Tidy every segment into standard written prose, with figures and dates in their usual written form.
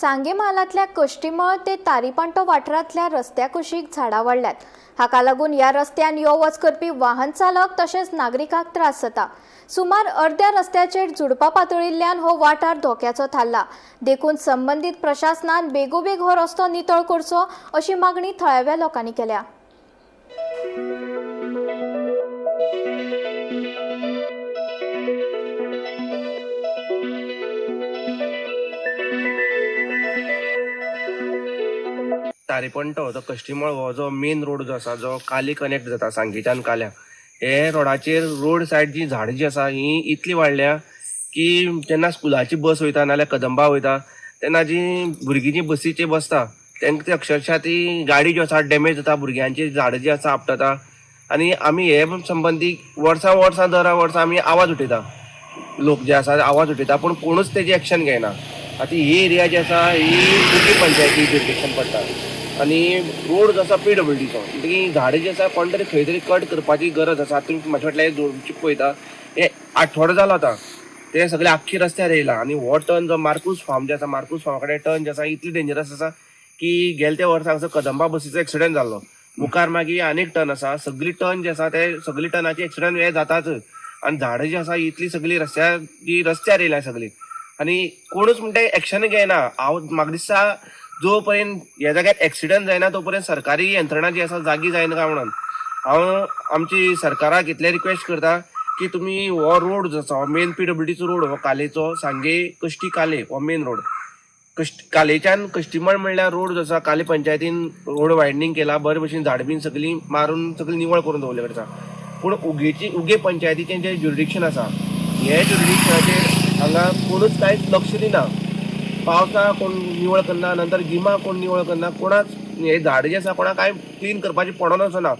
सांगे म्हालांतल्या कश्टीमळ ते तारीपांटो वाठारांतल्या रस्त्या कुशीक झाडां वाडल्यात. हाका लागून ह्या रस्त्यान यो वच करपी वाहन चालक तशेंच नागरिकांक त्रास जाता. सुमार अर्द्या रस्त्याचेर झुडपां पातळिल्ल्यान हो वाठार धोक्याचो थारला. देखून संबंदीत प्रशासनान बेगोबेग हो रस्तो नितळ करचो अशी मागणी थळाव्या लोकांनी केल्या. तारीपणटो जो कश्टीमळ हो जो मेन रोड जो आसा, जो काली कनेक्ट जाता सांगेच्यान काल्या, हे रोडाचेर रोड सायड जी झाडां जी आसा ही इतली वाडल्या की जेन्ना स्कुलाची बस वयता नाल्यार कदंबा वयता तेन्ना जी भुरगीं जी बसीचेर बसता तेंका ती अक्षरशा ती गाडी जी आसा डॅमेज जाता, भुरग्यांची झाडां जी आसा आपटता. आनी आमी हे संबंदी वर्सां वर्सां दर वर्सा आमी आवाज उठयता, लोक जे आसा आवाज उठयता, पूण कोणूच तेजी एक्शन घेयना. आतां ही एरिया जी आसा ही उगी पंचायती जुरिडिक्शन पडटा आनी रोड जो आसा पीडब्ल्यूडीचो, म्हणटकीर झाडां जी आसा कोण तरी खंय तरी कट करपाची गरज आसा. तुमी म्हाजे फाटल्यान जोडची पळयता, हे आठवडो जालो आतां ते सगळे आख्खी रस्त्यार येयला. आनी हो टर्न जो मार्कूस फार्म जे आसा, मार्कूस फार्मा कडेन टर्न जे आसा इतली डेंजरस आसा की गेले त्या वर्सा हांगासर कदंबा बसीचो एक्सिडंट जाल्लो. मुखार मागीर आनीक टर्न आसा, सगळी टर्न जे आसा ते सगळी टर्नाचे एक्सिडंट हे जाताच. आनी झाडां जी आसा इतली सगळी रस्त्यार जी रस्त्यार येयल्या सगळी आनी कोणूच म्हणटा एक्शन घेयना. हांव म्हाका दिसता जो पर्यंत ह्या जाग्यार एक्सिडंट जायना तो पर्यंत सरकारी यंत्रणा जी आसा जागी जायना काय म्हणून हांव आमची सरकाराक इतलें रिक्वेस्ट करता की तुमी हो रोड जो आसा मेन पीडब्ल्यूडीचो रोड हो कालेचो सांगे कश्टी काले हो मेन रोड कालेच्यान कश्टीमळ म्हणल्यार रोड जो आसा काले पंचायतीन रोड वायडनींग केला, बरे भशेन झाडां बीन सगळीं मारून सगळीं निवळ करून दवरले कडेन आसा. पूण उगे पंचायतीचें जें ज्युरिडिक्शन आसा हे ज्युरिडिक्शनाचेर हांगा कोणूच कांयच लक्ष दिना. पावसा कोण निवळ करना, नंतर गिमा कोण निवळ करना, कोणाक हे झाड जे आसा कोणाक कांय क्लीन करपाचें पडोन वचना.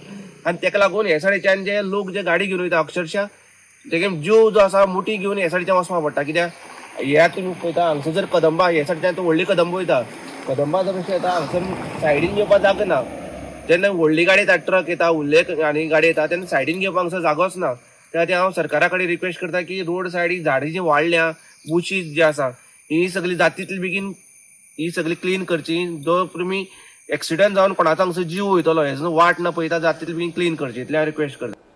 आनी तेका लागून हे सायडीच्यान जे लोक जे गाडी घेवन वयता अक्षरशा तेगे जीव जो आसा मुठी घेवन हे सायडीच्यान वचपा पडटा. कित्याक हे तुमी पळयता हांगसर जर कदंबा हे सायडीच्यान तो व्हडली कदंबा वयता, कदंबा जर कशें येता हांगसर सायडीन घेवपाक जागो ना. जेन्ना व्हडली गाडी येता, ट्रक येता, व्हडले आनी गाडी येता तेन्ना सायडीन घेवपाक हांगसर जागोच ना. त्या खातीर हांव सरकारा कडेन रिक्वेस्ट करता की रोड सायडीक झाडां जी वाडल्या, बुशी जी आसा ही सगळी जाता तितली बेगीन ही सगळी क्लीन करची. जो तुमी एक्सिडंट जावन कोणाचो हांगसर जीव वयतलो हेजो वाट न पळयता जाता तितली बेगीन क्लीन करची, इतलें हांव रिक्वेस्ट करता.